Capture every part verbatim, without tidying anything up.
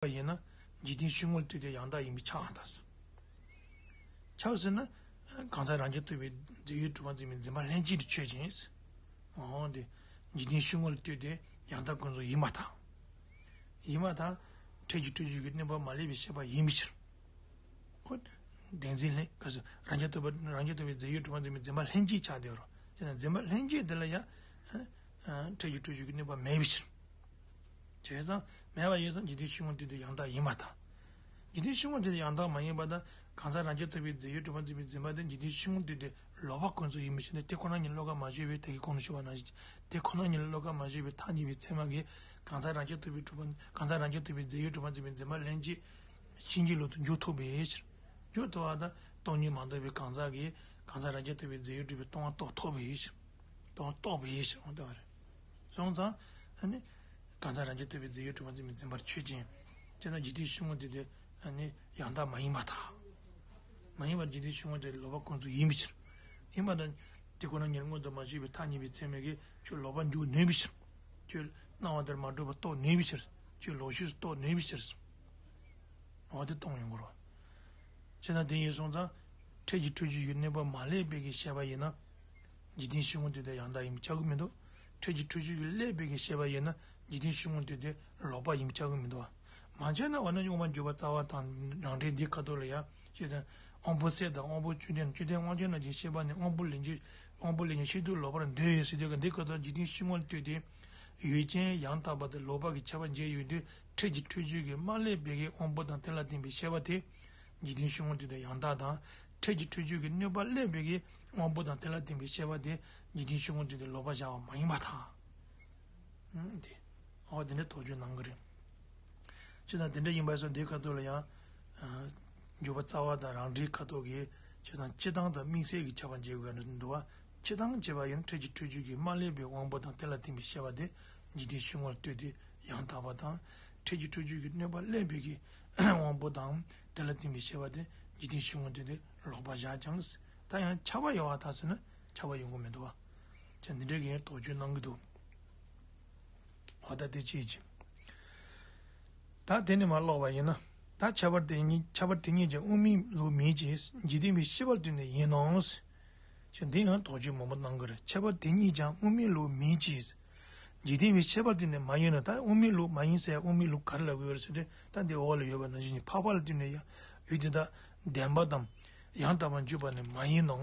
པ་ཡིན་ན། འཇིག་རྟེན་ཤུལ་ངོར་ལྟོས་ཏེ་ཡང་དག་ཡིན་པས་ཁྱབ་པར་ཐལ། ཁྱབ་ཟེར་ན། གང་ཟག་རང་རྐྱ་ཐུབ་པའི་རྫས་ཡོད་གྲུབ་པ་འཛིན་པའི་འཛིན་པ་ལྷན་སྐྱེས་དེ་ཆོས་ཅན། འོ་དེ། འཇིག་རྟེན་ཤུལ་ངོར་ལྟོས་ཏེ་ཡང་དག་ཀུན་རྫོབ་ཡིན་པར་ཐལ། ཡིན་པར་ཐལ། འཕྲལ་གྱི་འཁྲུལ་རྒྱུ་གི་གནོད་པ་མ་ལུས་པའི་ཤེས་པ་ཡིན་པའི་ཕྱིར། ཁོ། བདེན་འཛིན་ལྷན། ག་ཟེར། རང་རྐྱ་ཐུབ་པ་རང་རྐྱ་ཐུབ་པའི་རྫས་ཡོད་གྲུབ་པ་འཛིན་པའི་འཛིན་པ་ལྷན་སྐྱེས་ཆགས་བསྡད་རོ། དེ་ན་འཛིན་པ་ལྷན་སྐྱེས་དེ་ལ་ཡང་། འཕྲལ་གྱི་འཁྲུལ་རྒྱུ་གི་གནོད་པ་མེད་པའི་ཕྱིར། བྱས་ཙང་མེད་པ་ཡིན་ཙང་འཇིག་རྟེན་ཤུལ་ངོར་ལྟོས་ཏེ་ཡང་དག་ཡིན་པར་ཐལ། འཇིག་རྟེན་ཤུལ་ངོར་ལྟོས་ཏེ་ཡང་དག་མ་ཡིན་པར་ཐལ། གང་ཟག་རང་རྐྱ་ཐུབ་པའི་རྫས་ཡོད་གྲུབ་པ་འཛིན་པའི་འཛིན་པ་དེ་འཇིག་རྟེན་ཤུལ་ངོར་ལྟོས་ཏེ་ལོག་པ་ཀུན་རྫོབ་ཡིན་པའི་ཕྱིར་ཏེ། དེ་ཁོ་ན་ཉིད་ལོགས་ཀ་མ་ཞུས་པའི་ད་གིན་གོང་དུ་ཞུས་པ་ནང་བཞིན་དེ་ཁོ་ན་ཉིད་ལོགས་ཀ་མ་ཞུས་པའི་ཐ་སྙད་པའི་ཚད་མ་གིས་གང་ཟག་རང་རྐྱ་ཐུབ་པའི་གྲུབ་པ། གང་ཟག་རང་རྐྱ་ཐུབ་པའི་རྫས་ཡོད་གྲུབ་པ་འཛིན་པའི་འཛིན་པ་ལྷན་སྐྱེས་ཕྱིན་ཅི་ལོག་ཏུ་འཇོག་ཐུབ་པའི་ཕྱིར། འཇོག་ཐུབ་པར་ཐལ། སྟོང་ཉིད་མ་རྟོགས་པའི་གང་ཟག་གིས་གང་ཟག་རང་རྐྱ་ཐུབ་པའི་རྫས་ཡོད་གྲུབ་པའི་སྟོང་པ་རྟོགས་ཐུབ་པའི་ཕྱིར། སྟོང་པ་རྟོགས་པའི་ཕྱིར་འོང་བ་རེད། སོང་ཙང་། ཨ་ནི། གང་ཟག་རང་རྐྱ་ཐུབ་པའི་རྫས་ཡོད་གྲུབ་པ་འཛིན་པའི་འཛིན་པ་ཆོས་ཅན། དེ་ན་འཇིག་རྟེན་ཤུལ་ངོར་ལྟོས་ཏེ། ཨ་ནི། ཡང་དག་མ་ཡིན་པར་ཐལ། མ་ཡིན་པར་འཇིག་རྟེན་ཤུལ་ངོར་ལྟོས་ཏེ་ལོག་པ་ཀུན་རྫོབ་ཡིན་པའི་ཕྱིར། ཡིན་པར་ཐལ། དེ་ཁོ་ན་ཉིད་མངོན་དུ་མ་ཞུས་པའི་ཐ་སྙད་པའི་ཚད་མ་གིས་ཁྱོད་ལོག་པར་འཇོག་ནུས་པའི་ཕྱིར། ཁྱོད་སྣང་བ་དེར་མ་གྲུབ་པ་རྟོགས་ནུས་པའི་ཕྱིར། ཁྱོད་ལོག་ཤེས་སུ་རྟོགས་ནུས་པའི་ཕྱིར། འོ་དེ་སྟོང་ཡོང་གི་རེད། བྱས་ཙང་དེ་ཡིན་སོང་ཙང་། འཕྲལ་གྱི་འཁྲུལ་རྒྱུ་ཡི་གནོད་པ་མ་ལུས་པའི་གི་ཤེས་པ་ཡིན་ན། འཇིག་རྟེན་ཤུལ་ངོར་ལྟོས་ཏེ་ཡང་དག་ཡིན་པས་ཁྱབ་ཀྱི་མི་འདུག་འཕྲལ་གྱི་འཁྲུལ་རྒྱུ་གི་ལུས་པའི་གི་ཤེས་པ་ཡིན་ན་འཇིག་རྟེན་ཤུལ་ངོར་ལྟོས་ཏེ་ལོག་པ་ཡིན་པས་ཁྱབ་ཀྱི་མི་འདུག་མ་བྱས་ན་འོ་ན་དབུ་མ་འཇུག་པ་རྩ་བ་དང་རང་འགྲེལ་འདིའི་ཁ་ཐོག་ལ་ཡང་བྱས་ཙང་། དབང་པོ་གསལ་དང་དབང་པོ་བཅོམ་ལྡན། བཅོམ་ལྡན་དབང་ཕྱུག་རྣམས་ཀྱི་ཤེས་པ་ནི་དབང་པོ་ལས་བྱུང་། དབང་པོ་ལས་བྱུང་ཤེས་སྡུག་ལོག་པར་འདོད་ཡོད་ཟེར་དུས་ཀ་འདི་ཁ་ཐོག་འཇིག་རྟེན་ཤུལ་ངོར་ལྟོས་ཏེ། ཡུལ་ཅན་ཡང་དག་པ་དང་ལོག་པ་གི་ཁྱད་པར་འབྱེད་ཡོང་དུས། འཕྲལ་གྱི་འཁྲུལ་རྒྱུ་གི་མ་ལུས་པའི་གི་དབང་པོ་དང་དེ་ལ་བརྟེན་པའི་ཤེས་པ་དེ། འཇིག་རྟེན་ཤུལ་ངོར་ལྟོས་ཏེ་ཡང་དག་དང་། འཕྲལ་གྱི་འཁྲུལ་རྒྱུ་གི་གནོད་པ་ལུས་པའི་གི་དབང་པོ་དང་དེ་ལ་བརྟེན་པའི་ཤེས་པ་དེ། འཇིག་རྟེན་ཤུལ་ངོར་ལྟོས་ཏེ་ལོག་པར་བཞག་པ་མ་ཡིན་པར་ཐལ། ཨང་། དེ། ཨོ་དེ་འདྲ་དོགས་གཅོད་གནང་གི་རེད། བྱས་ཙང་དེ་འདྲ་ཡིན་པ་སོགས་འདིའི་ཁ་ཐོག་ལ་ཡང་། ཨ། འཇུག་པ་རྩ་བ་དང་རང་འགྲེལ་ཁ་ཐོག་གི། བྱས་ཙང་སྤྱི་བཏང་དང་དམིགས་བསལ་གྱི་ཁྱད་པར་འབྱེད་དགོས་ནི་འདུག་བ། སྤྱི་བཏང་བྱས་པ་ཡིན་ན་འཕྲལ་གྱི་འཁྲུལ་རྒྱུ་གི་མ་ལུས་པའི་དབང་པོ་དང་དེ་ལ་བརྟེན་པའི་ཤེས་པ་དེ་འཇིག་རྟེན་ཤུལ་ངོར་ལྟོས་ཏེ་ཡང་དག་པ་དང་། འཕྲལ་གྱི་འཁྲུལ་རྒྱུ་གི་གནོད་པ་ལུས་པའི་གི་དབང་པོ་དང་དེ་ལ་བརྟེན་པའི་ཤེས་པ་དེ་འཇིག་རྟེན་ཤུལ་ངོར་ལྟོས་ཏེ་ལོག་པར་བཞག་ཀྱང་། ད་ཡང་ཁྱབ་པ་ཡོད་པར་ཐལ་ཟེར་ན་ཁྱབ་པ་ཡོང་གི་མི་འདུག་བ། བྱས་འདི་འདྲའི་གི་དོགས་གཅོད་གནང་གི་འདུག་འོ་ད་དེ་ཅིའི་ཕྱིར། ད་དེ་ནི་མ་ཀློག་པ་ཡིན་ན། ད་ཁྱད་པར་དེ་ཉིད་ཁྱད་པར་དེ་ཉིད་ཀྱང་དབུ་མའི་ལུགས་མིན་གྱི། འཇིག་རྟེན་པའི་ཤེས་པ་ལ་ལྟོས་ནས་ཡིན་ནོ། ཞེས་འདི་ཡང་དོགས་གཅོད་མང་པོ་གནང་གི་རེད། ཁྱད་པར་དེ་ཉིད་ཀྱང་དབུ་མའི་ལུགས་མིན་གྱི། འཇིག་རྟེན་པའི་ཤེས་པ་ལ་ལྟོས་ནས་མ་ཡིན་ནོ། ད་དབུ་མའི་ལུགས་མ་ཡིན་ཟེར་དབུ་མའི་ལུགས་ག་རེ་ལབ་ཀྱི་ཡོད་རེད་ཟེར་དུས། ད་འདི་འོག་ལ་ཡོད་པ་ནང་བཞིན་འཕགས་པ་ལ་ལྟོས་ནས་ཡང་ཡུལ་དེ་དག་བདེན་པ་དང་ཡང་དག་པར་འཇུག་པ་ནི་མ་ཡིན་ནོ།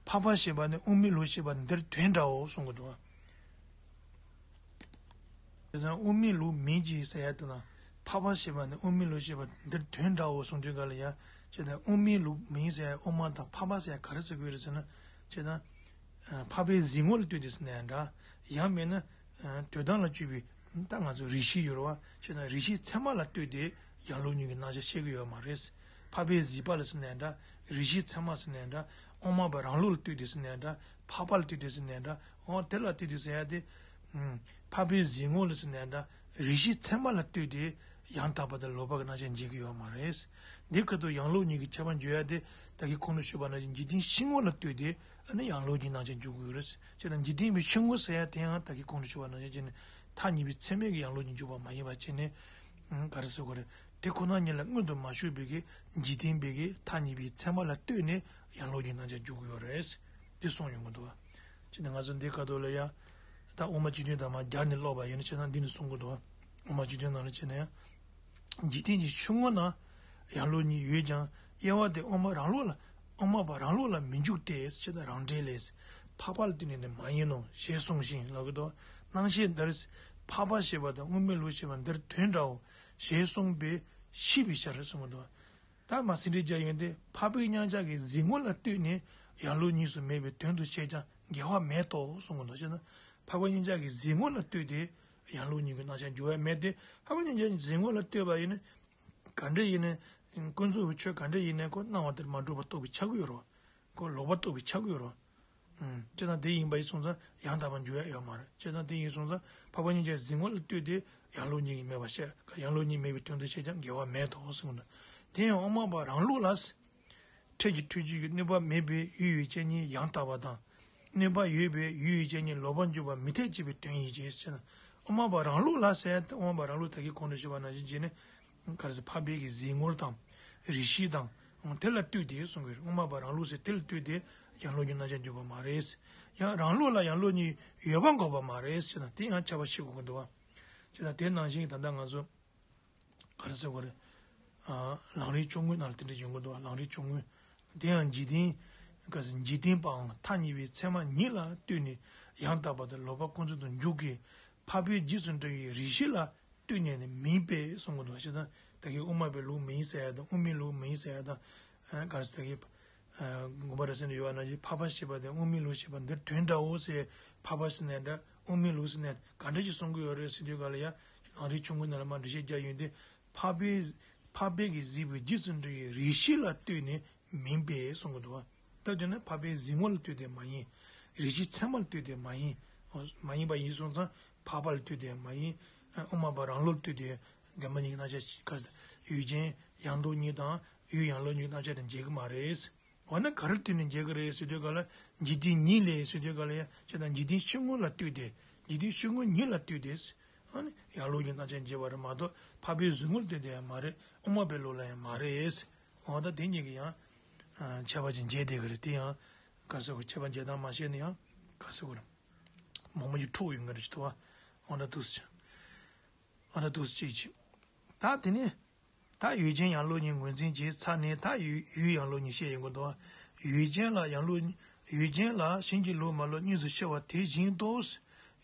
འཕགས་པ་ཞེས་པ་ནི་དབུ་མའི་ལུགས་ཞེས་པ་འདིར་དོན་འདྲའོ་གསུང་གི་འདུག་དེ་ཙང་དབུ་མའི་ལུགས་མིན་གྱི་ཟེར་ཡ་དེ་དང་འཕགས་པ་ཞེས་པ་ནི་དབུ་མའི་ལུགས་ཞེས་པ་འདིར་དོན་འདྲའོ་གསུང་དུས་ག་ལ་ཡ། བྱས་ཙང་དབུ་མའི་ལུགས་མིན་ཟེར་ཡ་དབུ་མ་དང་འཕགས་པ་ཟེར་ཡ་ག་རེ་ཟེར་དགོས་རེད་ཟེར་ན། བྱས་ཙང་། འཕགས་པའི་གཟིགས་ངོ་ལ་ལྟོས་ཏེ་ཟེར་ན་ཡང་འདྲ། ཡང་མིན་ན། དོན་དམ་ལ་དཔྱོད་པའི་ད་ང་ཚོ་རིགས་ཤེས་ཡོད་རེད་བ། བྱས་ཙང་རིགས་ཤེས་ཚད་མ་ལ་ལྟོས་ཏེ་ཡང་ལོག་གཉིས་ཀྱི་རྣམ་གཞག་བཤད་ཀྱི་ཡོད་མ་རེད། འཕགས་པའི་གཟིགས་པ་ལ་ཟེར་ན་ཡང་འདྲ། རིགས་ཤེས་ཚད་མ་ཟེར་ན་ཡང་འདྲ། དབུ་མ་པ་རང་ལུགས་ལ་ལྟོས་ཏེ་ཟེར་ན་ཡང་འདྲ། འཕགས་པ་ལ་ལྟོས་ཏེ་ཟེར་ན་ཡང་འདྲ། འོ་དེ་ལ་ལྟོས་ཏེ་ཟེར་ཡ་དེ། ཨུམ། འཕགས་པའི་གཟིགས་ངོ་ལ་ཟེར་ན་ཡང་འདྲ། རིགས་ཤེས་ཚད་མ་ལ་ལྟོས་ཏེ་ཡང་དག་པ་དང་ལོག་པ་གི་རྣམ་གཞག་འབྱེད་ཀྱི་ཡོད་མ་རེད། འདི་ཁ་ཐུག་ཡང་ལོག་གཉིས་ཀྱི་ཁྱད་པར་འཇོག་ཡ་དེ་ད་གིན་གོང་དུ་ཞུས་པ་ནང་བཞིན་འཇིག་རྟེན་ཤེས་ངོ་ལ་ལྟོས་ཏེ་ཨ་ནི་ཡང་ལོག་གཉིས་རྣམ་གཞག་འཇོག་དགོས་ཀྱི་ཡོད་རེད། བྱས་ཙང་འཇིག་རྟེན་པའི་ཤེས་ངོ་ཟེར་ཡ་དེ་ཡང་ད་གིན་གོང་དུ་ཞུས་པ་ནང་བཞིན་བྱས་ནས་ཐ་སྙད་པའི་ཚད་མའི་གི་ཡང་ལོག་གཉིས་འཇོག་པ་མ་ཡིན་པ་བྱས་ནས། ཨང་། ག་རེ་ཟེར་དགོས་རེད། དེ་ཁོ་ན་ཉིད་ལ་མངོན་དུ་མ་ཞུགས་པའི་གི་འཇིག་རྟེན་པའི་གི་ཐ་སྙད་པའི་ཚད་མ་ལ་ལྟོས་ནས་ཡང་ལོག་གཉིས་རྣམ་གཞག་འཇོག་གི་ཡོད་རེད། དེ་གསུངས་ཡོང་གི་འདུག་བ། བྱས་ནས་ང་ཚོ་འདི་ཁ་ཐུག་ལ་ཡ། ད་དབུ་མ་སྤྱི་དོན་དང་མར་སྦྱར་ནས་ཀློག་པ་ཡིན་ན་བྱས་ན་འདི་ནས་གསུང་གི་འདུག་བ། དབུ་མ་སྤྱི་དོན་ནང་ལ་བྱས་ན་ཡང་། འཇིག་རྟེན་གྱི་ཤེས་ངོ་ན་ཡང་ལོག་གཉིས་ཡོད་ཀྱང་དབྱེ་བ་དེ་དབུ་མ་རང་ལུགས་ལ། དབུ་མ་པ་རང་ལུགས་ལ་མི་འཇུག་སྟེ་ཞེས་དང་རང་འགྲེལ་ལས། འཕགས་པ་ལ་ལྟོས་ནས་ནི་མ་ཡིན་ནོ་ཞེས་གསུངས་ཤིང་ལབ་ཀྱི་འདུག་རྣམ་བཤད་འདིར། འཕགས་པ་ཞེས་པ་དང་དབུ་མའི་ལུགས་ཞེས་པ་འདིར་དོན་འདྲའོ། ཞེས་གསུངས་པས་ཤེས་པའི་ཕྱིར་གསུངས་ཀྱི་འདུག་ད་མར་ཟིན་བྲིས་རྒྱག་ཡོང་དུས་འཕགས་པའི་མཉམ་གཞག་གི་གཟིགས་ངོ་ལ་ལྟོས་ནས་ཡང་ལོག་གཉིས་སུ་མེད་པའི་དོན་དུ་བཤད་ཀྱང་འགལ་བ་མེད་དོ་གསུངས་ཀྱི་འདུག་ཅེ་ན། འཕགས་པའི་མཉམ་གཞག་གི་གཟིགས་ངོ་ལ་ལྟོས་ཏེ་ཡང་ལོག་གཉིས་ཀྱི་རྣམ་གཞག་འཇོག་ཡ་མེད་དེ། འཕགས་པའི་མཉམ་གཞག་གི་གཟིགས་ངོ་ལ་ལྟོས་པ་ཡིན་ན། ག་འདྲ་ཡིན་ནའི། ཀུན་རྫོབ་ཀྱི་ཆོས་ག་འདྲ་ཡིན་ནའི་ཁོ་སྣང་བ་དེར་མ་གྲུབ་པ་རྟོགས་པས་ཁྱབ་ཀྱི་ཡོད་རེད། ཁོ་ལོག་པ་རྟོགས་པས་ཁྱབ་ཀྱི་ཡོད་རེད། ཨུམ། བྱས་ཙང་དེ་ཡིན་པ་ཡིན་སོང་ཙང་ཡང་དག་པར་འཇུག་ཡ་ཡོད་མ་རེད། བྱས་ཙང་དེ་ཡིན་སོང་ཙང་འཕགས་པ་མཉམ་གཞག་གཟིགས་ངོ་ལ་ལྟོས་ཏེ་ཡང་ལོག་གཉིས་ཀྱི་མེད་པ་བཤད། ཡང་ལོག་གཉིས་མེད་པའི་དོན་དུ་བཤད་ཀྱང་འགལ་བ་མེད་དོ་གསུངས་ན། དེ་ཡང་དབུ་མ་པ་རང་ལུགས་ལ། འཕྲལ་གྱི་འཁྲུལ་རྒྱུ་གི་གནོད་པ་མེད་པའི་ཡུལ་ཡོད་ཅན་ཉིད་ཡང་དག་པ་དང་། གནོད་པ་ཡོད་པའི་ཡུལ་ཡོད་ཅན་ཉིད་ལོག་པར་འཇུག་པ་མི་འཐད་ཅེས་པའི་དོན་ཡིན་ཞེས་ཟེར་ན། དབུ་མ་པ་རང་ལུགས་ལ་ཟེར་ཡ་དེ་དབུ་མ་པ་རང་ལུགས་ད་གིན་གོང་དུ་ཞུས་པ་ནང་བཞིན་བྱས་ནས། ག་རེ་ཟེར། འཕགས་པའི་གི་གཟིགས་ངོར་དང་། རིགས་ཤེས་དང་། དེ་ལ་ལྟོས་ཏེ་གསུང་གི་རེད། དབུ་མ་པ་རང་ལུགས་ཟེར་དེ་ལ་ལྟོས་ཏེ་ཡང་ལོག་གཉིས་རྣམ་གཞག་འཇོག་པ་མ་རེད། ཡང་རང་ལུགས་ལ་ཡང་ལོག་གཉིས་ཡོད་པ་འགོག་པ་མ་རེད་ཟེར་ན། དེ་ཡང་ཁྱབ་པ་ཤེས་དགོས་ཀྱི་འདུག་བ། བྱས་ཙང་དེ་ནང་བཞིན་ད་ལྟ་ང་ཚོ་ག་རེ་ཟེར་དགོས་རེད། ཨ། ལམ་རིམ་བཅུ་དངོས་ནང་ལ་དེ་འདྲ་ཡོང་གི་འདུག་བ། ལམ་རིམ་བཅུ་དངོས། དེ་ཡང་འཇིག་རྟེན། ག་ཟེར། འཇིག་རྟེན་པའང་ཐ་སྙད་པའི་ཚད་མ་ཉིད་ལ་ལྟོས་ནས་ཡང་དག་པ་དང་ལོག་པ་ཀུན་རྫོབ་ཏུ་འཇུག་གི། འཕགས་པའི་རྗེས་སུ་འགྲོ་བའི་རིགས་ཤེས་ལ་ལྟོས་ནས་ནི་མིན་པས་གསུང་གི་འདུག་བ། བྱས་ཙང་ད་གིན་དབུ་མ་པའི་ལུགས་མིན་ཟེར་ཡ་དང་། དབུ་མའི་ལུགས་མིན་ཟེར་ཡ་དང་། ཨ། ག་རེ་ཟེར། ད་གིན། ཨ། དགོངས་པ་རབ་གསལ་ནས་ཡོད་པ་ནང་བཞིན། འཕགས་པ་ཞེས་པ་དེ་དབུ་མའི་ལུགས་ཞེས་པ་འདིར་དོན་འདྲའོ་ཟེར། འཕགས་པ་ཟེར་ནའི་འདྲ། དབུ་མའི་ལུགས་ཟེར་ནའི་ག་འདྲ་ཞིག་གསུང་གི་ཡོད་རེད་ཟེར་དུས་ག་ལ། ཡང་ལམ་རིམ་བཅུ་དངོས་ནང་ལ་མར་འགྲེལ་བཤད་རྒྱག་ཡོང་དུས། འཕགས་པའི། འཕགས་པའི་གི་གཟིགས་པའི་རྗེས་སུ་འགྲོ་བའི་རིགས་ཤེས་ལ་ལྟོས་ནས་མིན་པས་གསུང་གི་འདུག་བ། ད་དེ་ནི་འཕགས་པའི་གཟིགས་ངོ་ལ་ལྟོས་ཏེ་མ་ཡིན། རིགས་ཤེས་ཚད་མ་ལ་ལྟོས་ཏེ་མ་ཡིན། མ་ཡིན་པ་ཡིན་སོང་ཙང་འཕགས་པ་ལ་ལྟོས་ཏེ་མ་ཡིན། དབུ་མ་པ་རང་ལུགས་ལ་ལྟོས་ཏེ། བདེན་པ་གཉིས་ཀྱི་རྣམ་གཞག་ག་རེ་ཟེར། ཡུལ་ཅན་ཡང་ལོག་གཉིས་དང་ཡུལ་ཡང་ལོག་གཉིས་ཀྱི་རྣམ་གཞག་དེ་འབྱེད་ཀྱི་མ་རེད། འོ་ན་ག་རེ་ལ་ལྟོས་ནས་འབྱེད་ཀྱི་རེད་ཟེར་དུས་ག་ལ། འཇིག་རྟེན་ཉིད་ལས་ཟེར་དུས་ག་ལ། ཡང་བྱས་ཙང་འཇིག་རྟེན་ཕྱི་དངོས་ལ་ལྟོས་ཏེ། འཇིག་རྟེན་ཕྱི་དངོས་ཉིད་ལ་ལྟོས་ཏེ། ཨ་ནི་ཡང་ལོག་གཉིས་རྣམ་གཞག་འབྱེད་པ་རེད་མ་གཏོགས། འཕགས་པའི་གཟིགས་ངོ་ལ་ལྟོས་ཏེ་ཡང་མ་རེད། དབུ་མ་པའི་ལུགས་ལ་ཡང་མ་རེད། འོ་ད་དེ་གཉིས་ཀྱི་ཡང་། ཨ། ཁྱད་པར་ཅིག་འབྱེད་བསྡད་ཀྱི་རེད། དེ་ཡང་ག་རེ་ཟེར་དགོས། ཁྱད་པར་འབྱེད་སྟངས་མ་ཤེས་ན་ཡང་ག་རེ་ཟེར་དགོས་རེད། མང་པོ་ཞིག་འཁྲུག་ཡོང་གི་རེད་ཅེས་དོ། འོ་ན་འདུག་སེ་བྱས། འོ་ན་འདུག་སེ་བྱས་ཅིག་ད་དེ་ནས། ད་ཡུལ་ཅན་ཡང་ལོག་གཉིས་ངོས་འཛིན་གྱི་ཚར་ནས། ད་ཡུལ་ཡུལ་ཡང་ལོག་གཉིས་བཤད་ཡོང་གི་འདུག་ཡུལ་ཅན་ལ་ཡང་ལོག་ཡུལ་ཅན་ལ་ཕྱིན་ཅི་ལོག་མ་ལོག་གཉིས་སུ་ཕྱེ་བ་དེ་བཞིན་དུ།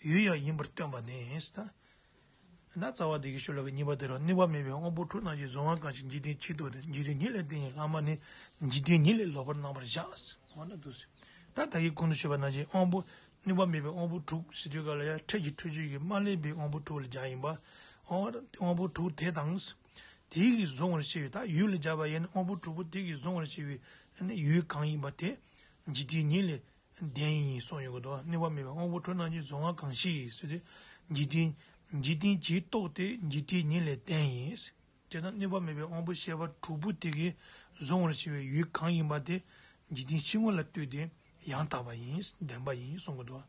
ཡུལ་ཡང་ཡིན་པར་སྟོན་པ་ནི། ད་ན་རྩ་བ་འདི་གི་ཤོ་ལོ་ཀ་གཉིས་པ་དེ་རུ། གནོད་པ་མེད་པའི་དབང་པོ་དྲུག་རྣམས་ཀྱིས་གཟུང་བ་གང་ཞིག་འཇིག་རྟེན་ཕྱིར་རྟོག་སྟེ། འཇིག་རྟེན་ཉིད་ལས་བརྟེན་ཡིན་ལྷག་མ་ནི། འཇིག་རྟེན་ཉིད་ལས་ལོག་པར་སྣང་བར་བཞག་འོ་ན་འདུག་སེ། ད་ད་གིན་གོང་དུ་ཞུས་པ་ནང་བཞིན་དབང་པོ། གནོད་པ་མེད་པའི་དབང་པོ་དྲུག་ཟེར་དུས་ག་ལ། ཡང་འཕྲལ་གྱི་འཁྲུལ་རྒྱུ་གི་མ་བསླད་པའི་དབང་པོ་དྲུག་ལ་སྦྱར་ཡིན་པ། འོ་དབང་པོ་དྲུག་དེ་དང་། དེ་གིས་གཟུང་བར་བྱ་བའི། ད་ཡུལ་ལ་སྦྱར་བ་ཡིན་ན། དབང་པོ་དྲུག་པོ་དེ་གིས་གཟུང་བར་བྱ་བའི་ནི་ཡུལ་གང་ཡིན་པ་དེ། འཇིག་རྟེན་ཉིད་ལས་བརྟེན་ཡིན་གསུངས་ཡོང་གི་འདུག་གནོད་པ་མེད་པའི་དབང་པོ་དྲུག་རྣམས་ཀྱིས་གཟུང་བ་གང་ཞིག་ཟེར་དུས། འཇིག་རྟེན། འཇིག་རྟེན་ཕྱིར་རྟོག་སྟེ་འཇིག་རྟེན་ཉིད་ལས་བརྟེན་ཡིན། བྱས་ཙང་གནོད་པ་མེད་པའི་དབང་པོ་ཤེས་པ་དྲུག་པོ་དེ་གིས་གཟུང་བར་བྱ་བའི་ཡུལ་གང་ཡིན་པ་དེ། འཇིག་རྟེན་ཕྱི་དངོས་ལ་ལྟོས་ཏེ་ཡང་དག་པ་ཡིན། བདེན་པ་ཡིན་གསུང་གི་འདུག་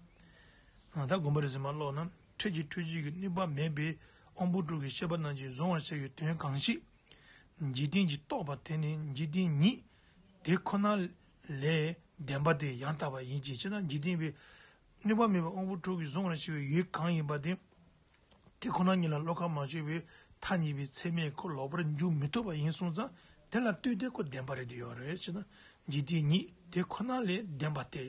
ད་དགོངས་པ་རེ་ཟིན་མ་ཀློག་ན། འཕྲལ་གྱི་འཁྲུལ་རྒྱུ་གི་གནོད་པ་མེད་པའི་དབང་པོ་དྲུག་གི་ཤེས་པ་རྣམས་ཀྱིས་གཟུང་བར་བྱ་བའི་དོན་གང་ཞིག་འཇིག་རྟེན་གྱིས་རྟོགས་པ་དེ་ནི་འཇིག་རྟེན་ཉིད་དེ་ཁོ་ན་ལས་བདེན་པ་སྟེ་ཡང་དག་པ་ཡིན་གྱི། བྱས་ཙང་འཇིག་རྟེན་པའི་གནོད་པ་མེད་པའི་དབང་པོ་དྲུག་གིས་གཟུང་བར་བྱ་བའི་ཡུལ་གང་ཡིན་པ་དེ། དེ་ཁོ་ན་ཉིད་ལ་བློ་ཁ་མ་ཕྱོགས་པའི་ཐ་སྙད་པའི་ཚད་མས་ཁོ་ལོག་པར་འཇུག་མི་ཐུབ་པ་ཡིན་སོང་ཙང་། དེ་ལ་ལྟོས་ཏེ་ཁོ་བདེན་པ་རེད་དེ་ཡོད་རེད་ཅེ་ན། འཇིག་རྟེན་ཉིད་དེ་ཁོ་ན་ལས་བདེན་པ་སྟེ་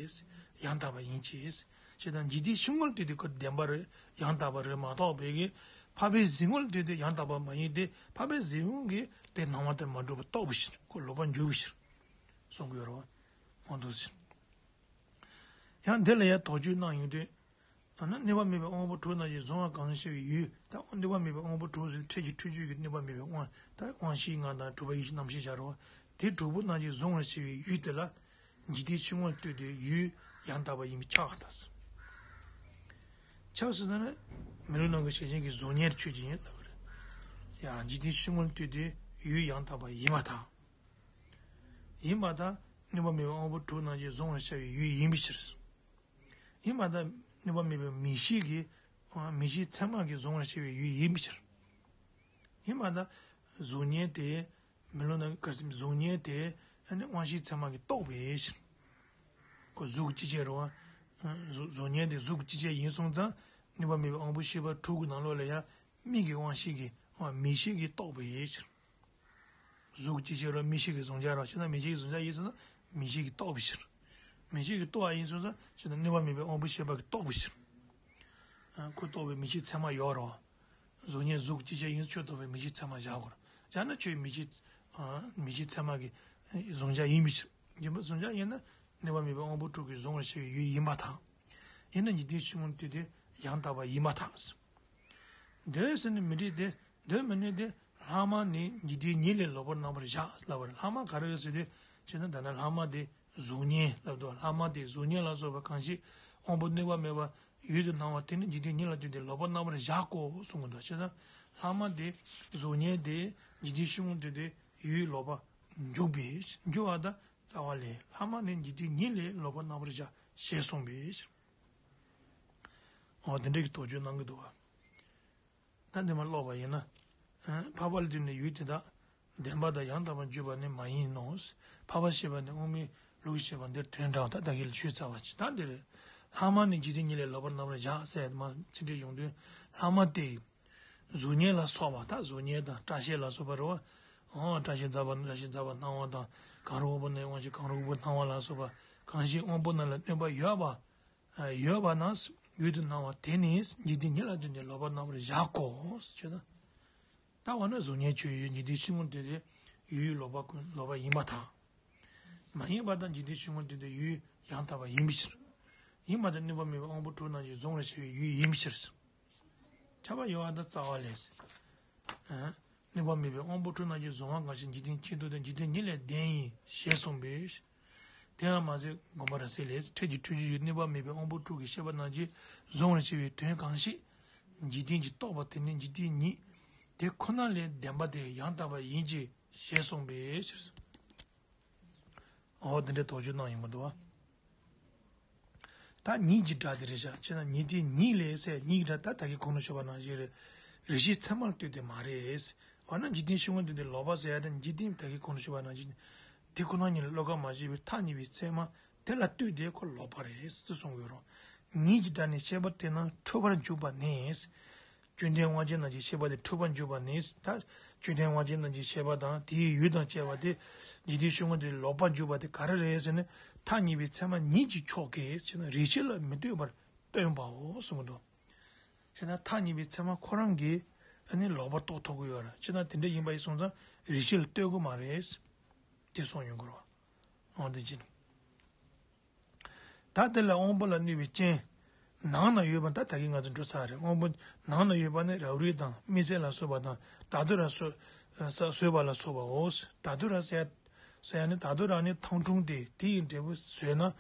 ཡང་དག་པ་ཡིན་གྱི། ཞེས་དང་། འཇིག་རྟེན་ཕྱི་དངོས་ལ་ལྟོས་ཏེ་ཁོ་བདེན་པ་རེད། ཡང་དག་པ་རེད་མ་གཏོགས་པའི་གི། འཕགས་པའི་གཟིགས་ངོ་ལ་ལྟོས་ཏེ་ཡང་དག་པ་མ་ཡིན་ཏེ། འཕགས་པའི་གཟིགས་ངོ་གིས་དེ་སྣང་བ་དེར་མ་གྲུབ་པ་རྟོགས་པའི་ཕྱིར། ཁོ་ལོག་པར་འཇུག་པའི་ཕྱིར་གསུང་གི་ཡོད་རེད་བ། འོ་འདུག་ཟེར། ཡང་འདི་ལ་ཡང་དོགས་གཅོད་གནང་ཡོང་དུས། ཨ་ནི་གནོད་པ་མེད་པའི་དབང་པོ་དྲུག་རྣམས་ཀྱིས་གཟུང་བ་གང་ཞིག་པའི་ཡུལ། ད་གནོད་པ་མེད་པའི་དབང་པོ་དྲུག་ཟེར་འཕྲལ་གྱི་འཁྲུལ་རྒྱུ་གི་གནོད་པ་མེད་པའི་དབང་། ད་དབང་ཤེས་ལྔ་དང་དྲུག་པ་ཡེ་ཤེས་རྣམ་ཤེས་བཞག་རོགས། དེ་དྲུག་པོ་རྣམས་ཀྱིས་གཟུང་བར་བྱ་བའི་ཡུལ་དེ་ལ། འཇིག་རྟེན་ཕྱི་དངོས་ལ་ལྟོས་ཏེ་ཡུལ་ཡང་དག་པ་ཡིན་པས་ཁྱབ་པར་ཐལ། ཁྱབ་ཟེར་ན་ནི། མི་སློབ་རྣམས་ཀྱི་ཤེར་ཕྱིན་གྱི་གཟུགས་བརྙན་ཆོས་ཅན་ཡིན་ལབ་པ་རེད། ཡང་འཇིག་རྟེན་ཕྱི་དངོས་ལ་ལྟོས་ཏེ་ཡུལ་ཡང་དག་པ་ཡིན་པར་ཐལ། ཡིན་པར་ཐལ། གནོད་པ་མེད་པའི་དབང་པོ་དྲུག་རྣམས་ཀྱིས་གཟུང་བར་བྱ་བའི་ཡུལ་ཡིན་པའི་ཕྱིར། ཡིན་པར་ཐལ། གནོད་པ་མེད་པའི་མིག་ཤེས་ཀྱིས། མིག་ཤེས་ཚད་མ་གིས་གཟུང་བར་བྱ་བའི་ཡུལ་ཡིན་པའི་ཕྱིར། ཡིན་པར་ཐལ། གཟུགས་བརྙན་དེ། མི་སློབ་རྣམས་ག་རེ་ཟེར། གཟུགས་བརྙན་དེ་ཨ་ནི་དབང་ཤེས་ཚད་མ་གིས་རྟོགས་པའི་ཕྱིར། ཁོ་གཟུགས་ཀྱི་སྤྱི་ཆས་རེད་བ། གཟུགས་གཟུགས་བརྙན་དེ་གཟུགས་ཀྱི་སྤྱི་ཆས་ཡིན་སོང་ཙང་། གནོད་པ་མེད་པའི་དབང་པོ་ཤེས་པ་དྲུག་གི་ནང་ལོགས་ལ་ཡང་། མིག་གི་དབང་ཤེས་ཀྱིས། མིག་ཤེས་ཀྱིས་རྟོགས་པའི་ཕྱིར། གཟུགས་ཀྱི་སྤྱི་ཆས་རོ། མིག་ཤེས་ཀྱི་གཟུང་བྱ་རོ། བྱས་ན་མིག་ཤེས་ཀྱི་གཟུང་བྱ་ཡིན་སོང་ན་མིག་ཤེས་ཀྱིས་རྟོགས་པའི་ཕྱིར། མིག་ཤེས་ཀྱིས་རྟོགས་པ་ཡིན་སོང་ན་བྱས་ན་གནོད་པ་མེད་པའི་དབང་པོ་ཤེས་པ་གིས་རྟོགས་པའི་ཕྱིར། ཁོ་རྟོགས་པའི་མིག་ཤེས་ཚད་མ་ཡོད་རོ། གཟུགས་བརྙན་གཟུགས་ཀྱི་སྤྱི་ཆས་ཡིན་ཁྱོད་རྟོགས་པའི་མིག་ཤེས་ཚད་མ་བཞག་དགོས་རོ། བཞག་ན་ཁྱོད་མིག་ཤེས། མིག་ཤེས་ཚད་མ་གི་གཟུང་བྱ་ཡིན་པའི་ཕྱིར། ཡིན་པ་གཟུང་བྱ་ཡིན་ན་གནོད་པ་མེད་པའི་དབང་པོ་དྲུག་གིས་གཟུང་བར་བྱ་བའི་ཡུལ་ཡིན་པར་ཐལ། ཡིན་ན་འཇིག་རྟེན་ཕྱི་དངོས་ལ་ལྟོས་ཏེ་ཡང་དག་པ་ཡིན་པར་ཐལ། འདོད་ཟེར་ནས་མི་འགྲིག་སྟེ། འདོད་མི་ནུས་ཏེ། ལྷག་མ་ནི་འཇིག་རྟེན་ཉིད་ལས་ལོག་པར་སྣང་བར་བཞག་ལབ་པ་རེད། ལྷག་མ་ག་རེ་རེད་ཟེར་དུས། བྱས་ན་ད་ལྟ་ལྷག་མ་དེ་གཟུགས་བརྙན་ལབ་འདུག་ལྷག་མ་དེ་གཟུགས་བརྙན་ལ་སོགས་པ་གང་ཞིག་དབང་པོ་གནོད་པ་མེད་པ་ཡུལ་དུ་སྣང་བ་དེ་ནི་འཇིག་རྟེན་ཉིད་ལ་ལྟོས་ཏེ་ལོག་པར་སྣང་བར་བཞག་གོ་གསུང་གི་འདུག་བྱས་ན་ལྷག་མ་དེ་གཟུགས་བརྙན་དེ་འཇིག་རྟེན་ཕྱི་དངོས་ལ་ལྟོས་ཏེ་ཡུལ་ལོག་པར་འཇུག་པས། འཇུག་པ་དང་རྩ་བ་ལས། ལྷག་མ་ནི་འཇིག་རྟེན་ཉིད་ལས་ལོག་པར་སྣང་བར་བཞག་ཞེས་གསུངས་པས། འོ་དེ་འདྲ་གི་དོགས་གཅོད་གནང་གི་འདུག་བ། ད་འདི་མ་ཀློག་པ་ཡིན་ན། འཕགས་པ་ལ་ལྟོས་ནས་ཡུལ་དེ་དག་བདེན་པ་དང་ཡང་དག་པར་འཇོག་པ་ནི་མ་ཡིན་ནོ། འཕགས་པ་ཞེས་པ་ནི་དབུ་མའི་ལུགས་ཞེས་པ་འདིར་དོན་དྲངས། ད་ད་གིན་ལ་ཞུས་ཚར་བ་ཅིག་ད་འདིར་ལྷག་མ་ནི་འཇིག་རྟེན་ཉིད་ལས་ལོག་པར་རྣམ་པར་གཞག་ཟེར་མ་ཚིག་འགྲེལ་ཡོང་དུས་ལྷག་མ་སྟེ། གཟུགས་བརྙན་ལ་སོགས་པ་ད་གཟུགས་བརྙན་དང་སྐྲ་ཤད་ལ་སོགས་པ་རེད་བ། འོ་སྐྲ་ཤད་འཛག་པ་ན་སྐྲ་ཤད་འཛག་པར་སྣང་བ་དང་གང་རུང་དབང་པོ་རྣམས་དབང་ཕྱུག་གང་རུང་དབང་པོ་སྣང་བ་ལ་སོགས་པ་གང་ཞིག་དབང་པོ་རྣམས་ལ་གནོད་པ་ཡོད་པ། ཡོད་པ་ན་ཡུལ་དུ་སྣང་བ་དེ་ནི་འཇིག་རྟེན་ཉིད་ལ་ལྟོས་ནས་ལོག་པར་རྣམ་པར་གཞག་གོ་ཞེས་དང་། ལྟ་བ་ན་གཟུགས་བརྙན་ཆོས་ཡོད་འཇིག་རྟེན་ཕྱི་ངོར་ལྟོས་ཏེ་ཡུལ་ལོག་པ་ཀུན་ལོག་པ་ཡིན་པར་ཐལ། མ་ཡིན་པར་ཐལ་འཇིག་རྟེན་ཕྱི་ངོར་ལྟོས་ཏེ་ཡུལ་ཡང་དག་པ་ཡིན་པའི་ཕྱིར། ཡིན་པར་ཐལ་གནོད་པ་མེད་པའི་དབང་པོ་དྲུག་རྣམས་ཀྱིས་གཟུང་བར་བྱ་བའི་ཡུལ་ཡིན་པའི་ཕྱིར། ཁྱབ་པ་ཡོད་པ་དང་རྩ་བ་ལས། གནོད་པ་མེད་པའི་དབང་པོ་དྲུག་རྣམས་ཀྱིས་གཟུང་བ་གང་ཞིག་འཇིག་རྟེན་ཆེད་དུ་དང་འཇིག་རྟེན་ཉིད་ལས་བདེན་ཡིན་ཞེས་གསུངས་པས། དེའང་མ་ཟད་དགོངས་པ་རབ་གསལ་ལས། འཕྲལ་གྱི་འཁྲུལ་རྒྱུ་ཡི་གནོད་པ་མེད་པའི་དབང་པོ་དྲུག་གི་ཤེས་པ་རྣམས་ཀྱིས་གཟུང་བར་བྱ་བའི་དོན་གང་ཞིག་འཇིག་རྟེན་གྱིས་རྟོགས་པ་དེ་ནི་འཇིག་རྟེན་ཉིད་དེ་ཁོ་ན་ལས་བདེན་པ་དེ་ཡང་དག་པ་ཡིན་གྱི་ཞེས་གསུངས་པའི་ཕྱིར། འོ་དེ་འདྲའི་དོགས་གཅོད་གནང་ཡོང་གི་འདུག་བ། ད་ཉིད་ཀྱི་སྒྲ་དེ་རེད་ཤག་ཅེ་ན་ཉིད་དེ་ཉིད་ལས་ཟེར་ཉིད་ཀྱི་སྒྲ་ད་ད་གིན་གོང་དུ་ཞུས་པ་ནང་བཞིན་རེད། རེ་ཞིག་ཚད་མར་ལྟོས་ཏེ་མ་རེད། འོ་ན་འཇིག་རྟེན་ཕྱི་ངོ་འདི་འདི་ལོག་པ་ཟེར་ཡ་དེ་འཇིག་རྟེན་ད་གིན་གོང་དུ་ཞུས་པ་ནང་བཞིན་དེ་ཁོ་ན་ཉིད་ལ་བློ་ཁ་མ་བྱེད་པའི་ཐ་སྙད་པའི་ཚད་མ་དེ་ལ་ལྟོས་ཏེ་ཁོ་ལོག་པ་རེད་ཟེར་གསུང་གི་ཡོད་རུང་། ཉིད་ཀྱི་སྒྲ་ནི་ཤེས་པ་དེ་རྣམས་འཁྲུལ་པར་འཇུག་པ་ནི། བཅོམ་ལྡན་དབང་ཆེན་རྣམས་ཀྱི་ཤེས་པ་དེ་འཁྲུལ་པར་འཇུག་པ་ནི། ད་བཅོམ་ལྡན་དབང་ཆེན་རྣམས་ཀྱི་ཤེས་པ་དང་དེའི་ཡུལ་དང་བཅས་པ་དེ་འཇིག་རྟེན་ཕྱི་ངོ་དེ་ལོག་པར་འཇུག་པ་དེ་ག་རེ་རེད་ཟེར་ན། ཐ་སྙད་པའི་ཚད་མ་ཉིད་ཀྱི་ཕྱོགས་ཀྱིས་ཕྱིར་ན་རེ་ཞིག་ལ་མི་ལྟོས་པར་སྟོན་པའོ་གསུངས་འདུག་ཕྱིར་ན་ཐ་སྙད་པའི་ཚད་མ་ཁོ་རང་གིས་ཨ་ནི་ལོག་པར་རྟོགས་ཐུབ་ཀྱི་ཡོད་རེད། ཕྱིར་ན་དེ་འདྲ་ཡིན་པ་ཡིན་སོང་ཙང་རེ་ཞིག་ལ་ལྟོས་ཀྱི་མ་རེད། དེ་གསུངས་ཡོང་གི་རེད་བ། འོ་དེ་ཅི། ད་དེ་ལ་དབང་པོ་ལ་གནོད་པའི་རྐྱེན། ནང་ན་ཡོད་པ་ད་ད་གིན་ང་ཚོ་འགྲོ་ཚར་རེད། དབང་པོ་ནང་ན་ཡོད་པ་ནི་རབ་རིབ་དང་མི་ཚེ་ལ་སོགས་པ་དང་ད་དུ་ར་སོ་ཟོས་པ་ལ་སོགས་པའོ། ད་དུ་ར་ཟེར་ཟེར་ཡ་ནི་ད་དུ་ར་ནི་ཐང་ཀྲུང་སྟེ་དེ་ཡི་འབྲས་བུ་ཟོས་ན་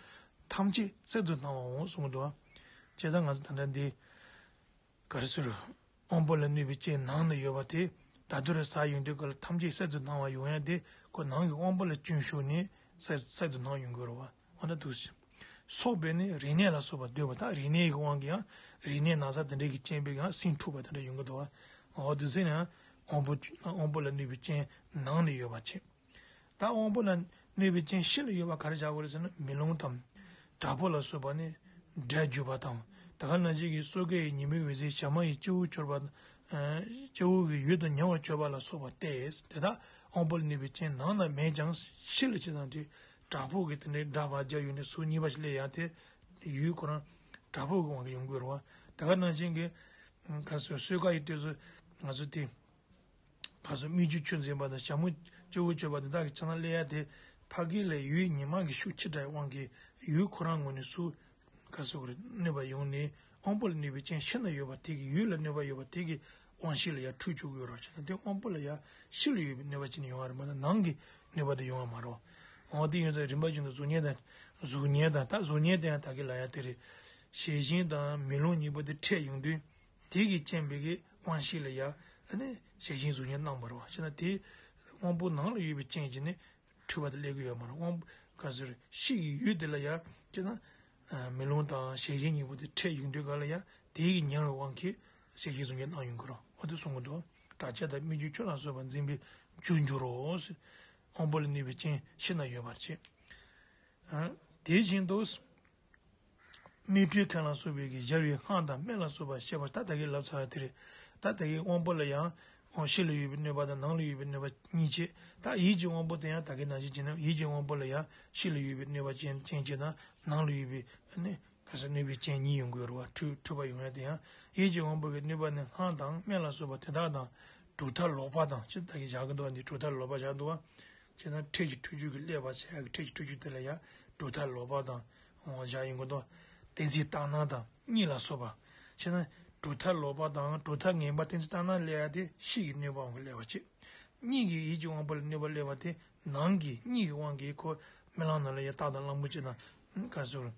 ཐམས་ཅད་གསེར་དུ་སྣང་བའོ་གསུངས་འདུག་བྱས་ཙང་ང་ཚོ་ད་ལྟ་འདི། ག་རེ་ཟེར། དབང་པོ་ལ་གནོད་པའི་རྐྱེན་ནང་ན་ཡོད་པ་དེ་ད་དུ་ར་ཟ་ཡོང་དུས་ག་ལ་ཐམས་ཅད་གསར་དུ་སྣང་བ་ཡོང་ཡ་དེ་ཁོ་ནང་གི་དབང་པོ་ལ་སྐྱོན་ཞུགས་ནས་གསར་གསར་དུ་སྣང་ཡོང་གི་རེད་བ། འོ་ན་འདུག་སེ། སོགས་པས་ནི་རིགས་གནས་ལ་སོགས་པ་འདོད་པ་ད་རིགས་གནས་ཀྱི་དབང་གིས་ཡང་རིགས་གནས་ན་ཚ་དེ་འདྲ་གི་རྐྱེན་པས་ཡང་སེམས་འཁྲུགས་པ་དེ་འདྲ་ཡོང་གི་འདུག་བ། འོ་དུས་ཚེ་ནས་དབང་པོ་དབང་པོ་ལ་གནོད་པའི་རྐྱེན་ནང་ན་ཡོད་པ་བྱེད། ད་དབང་པོ་ལ་གནོད་པའི་རྐྱེན་ཕྱི་ལ་ཡོད་པ་ག་རེ་བྱ་དགོས་རེད་ཟེར་ན་མེ་ལོང་དང་། བྲག་ཕུག་ལ་སོགས་པ་ནི་སྒྲ་བརྒྱུད་པ་དང་། ད་ག་ནང་བཞིན་གྱི་སོས་ཀ་ཡི་ཉི་མའི་འོད་ཟེར་ཞག་མ་ཡི་སྤྱི་བོ་འཁྱོར་བ། སྤྱི་བོ་གི་ཡུལ་དུ་ཉེ་བར་གྱུར་པ་ལ་སོགས་པ་སྟེ། དེ་དག་དབང་པོ་ལ་གནོད་པའི་རྐྱེན་ནང་ན་མེད་ཀྱང་ཕྱི་ལ་ཕྱི་དང་དེ་བྲག་ཕུག་གི་དེ་འདྲའི་སྒྲ་བར་རྒྱག་ཡུལ་ནས་ཟུར་གཉིས་པ་ཞིག་སླེབས་ཡང་དེ་ཡུལ་ཁོ་རང་བྲག་ཕུག་གི་དབང་གིས་ཡོང་དགོས་རེད་བ། ད་ག་ནང་བཞིན་གྱི་ག་རེ་ཟེར་སོས་ཀ་ཡི་དུས་སུ་ང་ཚོ་དེ། ཁ་སང་སྨིག་རྒྱུ་ཆུ་འཛིན་པ་དང་ཞྭ་མོ་སྤྱི་བོ་གཅོད་པ་འདི་དག་གི་ཆ་ན་སླེབས་ཡ་དེ་ཕ་གི་ལ་ཡུལ་ཉི་མ་གི་ཤུགས་ཆེ་དྲགས་དབང་གིས་ཡུལ་ཁོ་རང་ངོས་ནས་སུ་ཁ་སང་གི་གནོད་པ་ཡོང་ནས་དབང་པོ་ལ་གནོད་པའི་རྐྱེན་ཕྱི་ན་ཡོད་པ་དེ་གི་ཡུལ་ལ་གནོད་པ་ཡོད་པ་དེ་གི་དབང་ཤེས་ལ་ཡ་འཁྲུལ་བཅུག་གི་ཡོད་རེད་བ། བྱས་ན་དེ་དབང་པོ་ལ་ཡ་ཕྱི་ལ་ཡོད་པའི་གནོད་པ་ཅི་ནས་ཡོང་བ་རེད་མ་གཏོགས་ནང་གི་གནོད་པ་དེ་ཡོང་བ་མ་རེད་བ། འོ་དེ་ཡོད་ཙང་རིམ་པ་བཞིན་དུ་གཟུགས་བརྙན་དང་གཟུགས་བརྙན་དང་ད་གཟུགས་བརྙན་དེ་ཡང་ད་གི་ལ་ཡ་དེ་རེད། ཞལ་བཞིན་དང་མེ་ལོང་གཉིས་པོ་དེ་འཕྲད་ཡོང་དུས། དེ་གི་རྐྱེན་པས་ཀྱི་དབང་ཤེས་ལ་ཡ། ཨ་ནི་ཞལ་བཞིན་གཟུགས་བརྙན་སྣང་བ་རེད་བ། བྱས་ན་དེ་དབང་པོ་ནང་ལ་ཡོད་པའི་རྐྱེན་གྱིས་ནི་འཁྲུལ་པ་དེ་སླེབས་ཀྱི་ཡོད་མ་རེད། དབང་པོ་ག་ཟེར་ཕྱི་ཡི་ཡུལ་དེ་ལ་ཡ། བྱས་ན་མེ་ལོང་དང་ཞལ་བཞིན་གཉིས་པོ་དེ་འཕྲད་ཡོང་དུས་ག་ལ་ཡ་དེ་གི་ཉེ་བའི་དབང་གིས་ཞལ་བཞིན་གཟུགས་བརྙན་སྣང་ཡོང་གི་རེད། འོ་དེ་གསུང་གི་འདུག་བྲག་ཆ་དང་སྨིག་རྒྱུ་ཆུ་ལ་སོགས་པ་འཛིན་པའི་རྒྱུར་འགྱུར་རོ། དབང་པོ་ལ་གནོད་པའི་རྐྱེན་ཕྱི་ན་ཡོད་པར་བྱེད། དེ་བཞིན་དུ། མིག་འཕྲུལ་མཁན་ལ་སོགས་པའི་གི་སྦྱར་བའི་སྔགས་དང་སྨན་ལ་སོགས་པ་བཤད་པ་ད་ལྟ་གི་ལབ་ཚར་བ་དེ་རེད། ད་ལྟ་གི་དབང་པོ་ལ་ཡང་ཕྱི་ལ་ཡོད་པའི་གནོད་པ་དང་ནང་ལ་ཡོད་པའི་གནོད་པ་གཉིས་བྱེད། ད་ཡིད་ཀྱི་དབང་པོ་དེ་ཡང་ད་གི་ནང་བཞིན་བྱས་ན་ཡིད་ཀྱི་དབང་པོ་ལ་ཡང་ཕྱི་ལ་ཡོད་པའི་གནོད་པ་ཅན་ཅན་བྱེད་དང་ནང་ལ་ཡོད་པའི་ནི་ག་ས་གནོད་པའི་རྐྱེན་གཉིས་ཡོང་གི་ཡོད་རེད་བ། འཁྲུལ་འཁྲུལ་པ་ཡོང་ཡ་དེ་ཡང་ཡིད་ཀྱི་དབང་པོ་གི་གནོད་པ་ནི་སྔགས་དང་སྨན་ལ་སོགས་པ་དེ་དག་དང་གྲུབ་མཐའ་ལོག་པ་དང་ཅི་ད་གི་བཞག་གི་འདུག་བ། འདི་གྲུབ་མཐའ་ལོག་པ་བཞག་འདུག་བ། བྱས་ཙང་འཕྲལ་གྱི་འཁྲུལ་རྒྱུ་གི་སླེབས་པ་བྱས་ཀྱི་འཕྲལ་གྱི་འཁྲུལ་རྒྱུ་དེ་ལ་ཡང་གྲུབ་མཐའ་ལོག་པ་དང་བཞག་ཡོང་གི་འདུག་གཏན་ཚིགས་ལྟར་སྣང་དང་གཉིད་ལ་སོགས་པ། བྱས་ཙང་གྲུབ་མཐའ་ལོག་པ་དང་གྲུབ་མཐའ་ངན་པ་གཏན་ཚིགས་ལྟར་སྣང་སླེབས་ཡ་དེ་ཕྱི་ཡི་གནོད་པའི་དབང་གིས་སླེབས་པ་བྱེད། གཉིད་ཀྱི་ཡིད་ཀྱི་དབང་པོ་ལ་གནོད་པ་སླེབས་པ་དེ་ནང་གི་གཉིད་ཀྱི་དབང་གིས་ཁོ་རྨི་ལམ་ནང་ལ་ཡ་སྟག་དང་གླང་པོ་ཆེ་དང་ག་རེ་ཟེར།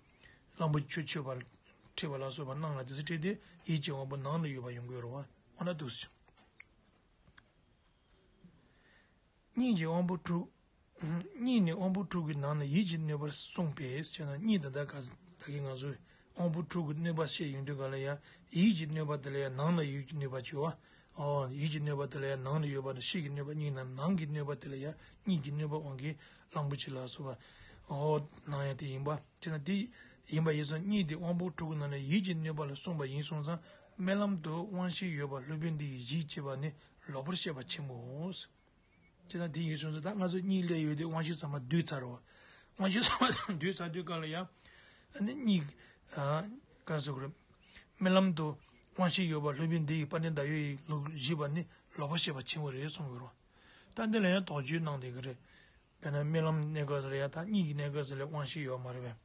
གླང་པོ་ཆེ་ཆུ་མཆོད་པ་ཁྲིད་པ་ལ་སོགས་པ་སྣང་ལ་དེ་ཚོ་ཁྲིད་དེ་ཡིད་ཀྱི་དབང་པོ་ནང་ལ་ཡོད་པ་ཡོང་གི་ཡོད་རེད་བ། འོ་ན་འདུག་སེ། གཉིད་ཀྱི་དབང་པོ་དྲུག་གཉིད་ནི་དབང་པོ་དྲུག་གི་ནང་ན་ཡིད་ཀྱི་གནོད་པར་གསུངས་པས་ཟེར་ན་གཉིད་ད་ལྟ་ག་ད་གིན་ང་ཚོས་དབང་པོ་དྲུག་གི་གནོད་པ་བཤད་ཡོང་དུས་ག་ལ་ཡང་ཡིད་ཀྱི་གནོད་པ་དེ་ལ་ཡང་ནང་ན་ཡིད་ཀྱི་གནོད་པ་བྱེད་བ། ཨོ་ཡིད་ཀྱི་གནོད་པ་དེ་ལ་ཡང་ནང་ལ་ཡོད་པ་ནི་ཕྱི་གི་གནོད་པ་གཉིས་ན་ནང་གི་གནོད་པ་དེ་ལ་ཡང་གཉིད་ཀྱི་གནོད་པ་དབང་གིས་གླང་པོ་ཆེ་ལ་སོགས་པ་ཨོ་སྣང་ཡང་དེ་ཡིན་པ་ཅེ་ན་དེ་ཡིན་པ་ཡིན་ཙང་གཉིད་དེ་དབང་པོ་དྲུག་གི་ནང་ནས་ཡིད་ཀྱི་གནོད་པ་ལ་གསུངས་པ་ཡིན་སོང་ཙང་རྨི་ལམ་དུ་དབང་ཤེས་ཡོད་པ་སློབ་དཔོན་འདི་ཡིས་བཞེད་ཅེས་པ་ནི་ལོག་པར་བཤད་པ་ཆེན་མོའོ། ཅེ་ན་དེ་ཡིན་སོང་ཙང་ད་ང་ཚོ་གཉིད་སླེབས་ཡོད་དེ་དབང་ཤེས་ཚང་མ་བསྡུས་ཚར་རོ། དབང་ཤེས་ཚང་མ་བསྡུས་ཚར་དུས་ག་ལ་ཡང་ཨ་ནི་གཉིད་ཨ་ག་རེ་ཟེར་དགོས་རེད། རྨི་ལམ་དུ་དབང་ཤེས་ཡོད་པ་སློབ་དཔོན་འདི་ཡིས་དཔལ་ལྡན་ཟླ་འོད་ཡིས་ལོག་བཞེད་པ་ནི་ལོག་པར་བཤད་པ་ཆེན་པོ་རེད་གསུང་གི་རེད། ད་འདི་ལ་ཡང་དོགས་གཅོད་གནང་བསྡད་ཀྱི་རེད། དཔེར་ན་རྨི་ལམ་གནས་སྐབས་སུ་ལ་ཡང་ད་གཉིད་ཀྱི་གནས་སྐབས་སུ་ལ་དབང་ཤེས་ཡོད་མ་རེད་པས།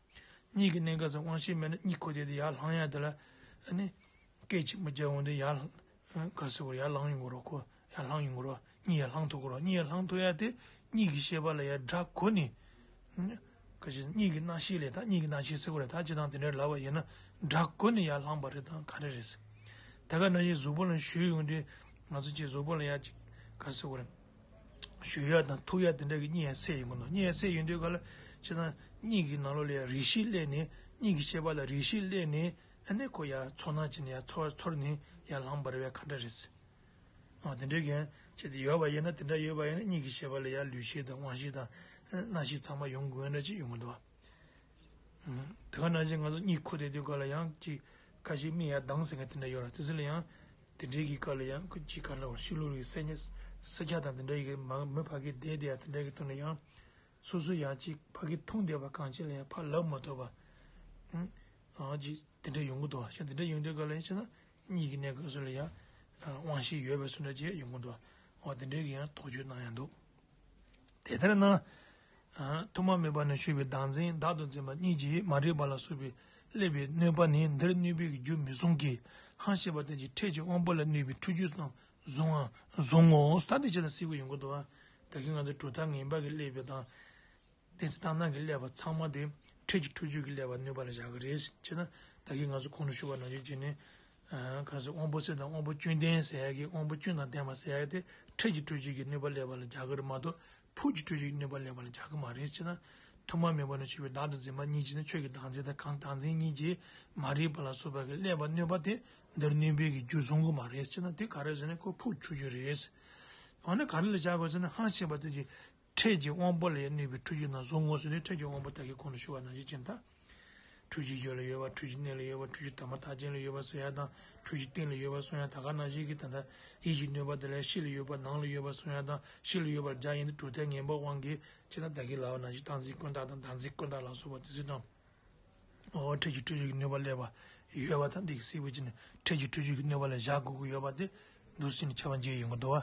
གཉིད་ཀྱི་གནས་སྐབས་སུ་དབང་ཤེས་མེད་ན་གཉིད་ཁུག་བསྡད་དེ་ཡར་ལངས་ཡ་དེ་ལ་ཨ་ནི་སྐད་ཅིག་མི་རྒྱག་འོང་དུས་ཡར་ག་རེ་ཟེར་དགོས་རེད། ཡར་ལངས་ཡོང་གི་རེད། ཁོ་ཡར་ལངས་ཡོང་གི་རེད། གཉིད་ཡར་ལངས་ཐུབ་ཀྱི་རེད། གཉིད་ཡར་ལངས་ཐུབ་ཡ་དེ་གཉིད་ཀྱི་ཤེས་པ་ལ་ཡར་སྒྲ་གོ་ནས། ག་ཅི་གཉིད་ཀྱི་རྣམ་ཤེས་ལས་ད་གཉིད་ཀྱི་རྣམ་ཤེས་ཟེར་དགོས་རེད། ད་ཅི་དང་དེ་འདྲའི་ལབ་པ་ཡིན་ན་སྒྲ་གོ་ནས་ཡར་ལངས་པ་རེད་དང་ག་འདྲ་རེད། ད་ག་ནང་བཞིན་གཟུགས་པོ་ལ་ཞུ་ཡོང་དུས་ང་ཚོ་ཅིག་གཟུགས་པོ་ལ་ཡར་ཅིག་ག་རེ་ཟེར་དགོས་རེད། ཞུ་ཡ་དང་ཐུག་ཡ་དེ་འདྲ་གི་གཉིད་ཡར་སད་ཡོང་གི་འདུག་གཉིད་ཡར་སད་ཡོང་དུས་ག་ལ་ཅི་དང་གཉིད་ཀྱི་ནང་ལོགས་ལ་ཡར་རེ་ཞིག་སླེབས་ནས་གཉིད་ཀྱི་ཤེས་པ་ལ་རེ་ཞིག་སླེབས་ནས་ཨ་ནི་ཁོ་ཡར་ཚོར་སྣང་བྱས་ནས་ཡར་ཚོར་ཚོར་ནས་ཡར་ལངས་པ་རེད་པས་ག་འདྲ་རེད། ཨ་དེ་འདྲའི་གན་ཆེད་དུ་ཡོད་པ་ཡིན་ན་དེ་འདྲ་ཡོད་པ་ཡིན་ན་གཉིད་ཀྱི་ཤེས་པ་ལ་ཡང་ལུས་ཤེས་དང་དབང་ཤེས་དང་རྣམ་ཤེས་ཚང་མ་ཡོང་དགོས་འདྲ་ཅིག་ཡོང་གི་འདུག་དེ་ག་ནང་བཞིན་ང་ཚོ་གཉིད་ཁུག་བསྡད་དུས་སྐབས་ལ་ཡང་ཅིག་ཁ་ཤས་མིག་ཡར་གདངས་ཟེར་མཁན་དེ་འདྲ་ཡོད་ར། དེ་ཚོ་ལ་ཡང་དེ་འདྲའི་གི་སྐབས་ལ་ཡང་ཅིག་ག་ལ་བ་ཤི་ལུ་རིགས་སེ་ཉ་སེ་ཆ་དང་དེ་འདྲ་ཡི་གི་མ་མི་ཕ་གི་བསྡད་བསྡད་ཡ་དེ་འདྲ་གི་ཐོག་ནས་ཡང་སོ་སོ་ཡང་ཅིག་ཕ་གི་མཐོང་བསྡད་པ་གང་ཅི་ལ་ཡང་ཕར་ལབ་མ་ཐུབ་པ། ཨང་ཅིག་དེ་འདྲ་ཡོང་གི་འདུག་བ། ཤ་དེ་འདྲ་ཡོང་དུས་ག་ལ་ཡིན་ཕྱིན་ན་གཉིད་ཀྱི་གནས་སྐབས་སུ་ལ་ཡང་དབང་ཤེས་ཡོད་པའི་བཟོ་འདྲ་ཅིག་ཡོང་གི་འདུག་འོ་དེ་འདྲའི་གི་ཡང་དོགས་གཅོད་གནང་ཡང་འདུག་དེ་ལྟར་ན། ཐོག་མ་མེད་པ་ནས་ཞུས་པའི་བདག་འཛིན་བདག་ཏུ་འཛིན་པ་གཉིས་ཀྱིས་མ་རིག་པ་ལ་སོགས་པའི་བསླད་པའི་གནོད་པ་ནི་འདིར་གནོད་པའི་རྒྱུ་མི་བཟུང་གི། ཧང་ཤེས་པ་དེ་ཀྱང་འཕྲལ་གྱི་དབང་པོ་ལ་གནོད་པའི་འཁྲུལ་རྒྱུ་རྣམས་བཟུང་བ་བཟུང་ངོ་། ད་འདི་ཅི་ལ་སྲིད་པ་ཡོང་གི་འདུག་བ། ད་གིན་ང་ཚོ་གྲུབ་མཐའ་ངན་པ་གི་བསླད་པ་དང་། གཏན་ཚིགས་བཏང་སྣང་གི་བསླད་པ་ཚང་མ་དེ་འཕྲལ་གྱི་འཁྲུལ་རྒྱུ་གི་བསླད་པ་གནོད་པ་ལ་བཞག་གི་རེད་ཅེ་ན། ད་གིན་ང་ཚོ་གོང་དུ་ཞུས་པ་ནང་བཞིན་བྱས་ནས། ག་རེ་ཟེར། དབང་པོ་གསུམ་དང་དབང་པོ་བཅུ་ལྡན་ཟེར་ཡ་གི་དབང་པོ་བཅུ་དང་ལྡན་པ་ཟེར་ཡ་དེ་འཕྲལ་གྱི་འཁྲུལ་རྒྱུ་གི་གནོད་པ་བསླད་པ་ལ་བཞག་གི་རེད་མ་གཏོགས་ཕུགས་ཀྱི་འཁྲུལ་རྒྱུ་གི་གནོད་པ་བསླད་པ་ལ་བཞག་གི་མ་རེད་ཅེ་ན། ཐོག་མ་མེད་པ་ནས་ཞུས་པའི་བདག་ཏུ་འཛིན་པ་གཉིས་ཀྱིས་ནི་ཆོས་ཀྱི་བདག་འཛིན་དང་གང་བདག་འཛིན་གཉིས་ཀྱིས་མ་རིག་པ་ལ་སོགས་པ་གི་བསླད་པ་གནོད་པ་དེ་འདིར་གནོད་པའི་གི་རྒྱུ་བཟུང་གི་མ་རེད་ཅེ་ན། དེ་ག་རེ་ཟེར་ན་ཁོ་ཕུགས་འཁྲུལ་རྒྱུ་རེད། འོ་ན་ག་རེ་ལ་བཞག་དགོས་ཟེར་ན། ཧང་ཤེས་པ་དེ་ཀྱང་འཕྲལ་གྱི་དབང་པོ་ལ་ཡང་གནོད་པའི་འཁྲུལ་རྒྱུ་རྣམས་བཟུང་ངོ་ཟེར་ནས། འཕྲལ་གྱི་དབང་པོ་ད་གིན་གོང་དུ་ཞུས་པ་ནང་བཞིན་བྱས་ན། ད་འཁྲུལ་རྒྱུའི་རྒྱུ་ལ་ཡོད་པ། འཁྲུལ་རྒྱུའི་གནས་ལ་ཡོད་པ། འཁྲུལ་རྒྱུ་དང་པོ་མཐའ་ཅན་ལ་ཡོད་པ་བཟོ་ཡ་དང་། འཁྲུལ་རྒྱུའི་རྟེན་ལ་ཡོད་པ་བཟོ་ཡ། ད་ག་ནང་བཞིན་གྱི་ད་ལྟ་ཡིད་ཀྱི་གནོད་པ་དེ་ལ་ཕྱི་ལ་ཡོད་པ་ནང་ལ་ཡོད་པ་བཟོ་ཡ་དང་། ཕྱི་ལ་ཡོད་པར་སྦྱར་ཡིན་ན་གྲུབ་མཐའི་ངན་པ་དབང་གིས་ཅེ་ན། ད་གིན་ལབ་པ་ནང་བཞིན་བདག་འཛིན་ཀུན་བརྟགས་དང་བདག་འཛིན་ཀུན་བརྟགས་ལ་སོགས་པ་དེ་ཚོ་དང་། འོ་འཕྲལ་གྱི་འཁྲུལ་རྒྱུ་གི་གནོད་པ་བསླད་པ་ཡོད་པ་དང་། འདི་གི་སྲིད་པ་ཅན་ནི་འཕྲལ་གྱི་འཁྲུལ་རྒྱུ་གི་གནོད་པ་ལ་བཞག་དགོས་ཀྱི་ཡོད་པ་དེ་འདུག་སེ་ནི་ཁྱབ་པ་འབྱེད་ཡོང་གི་འདུག་བ།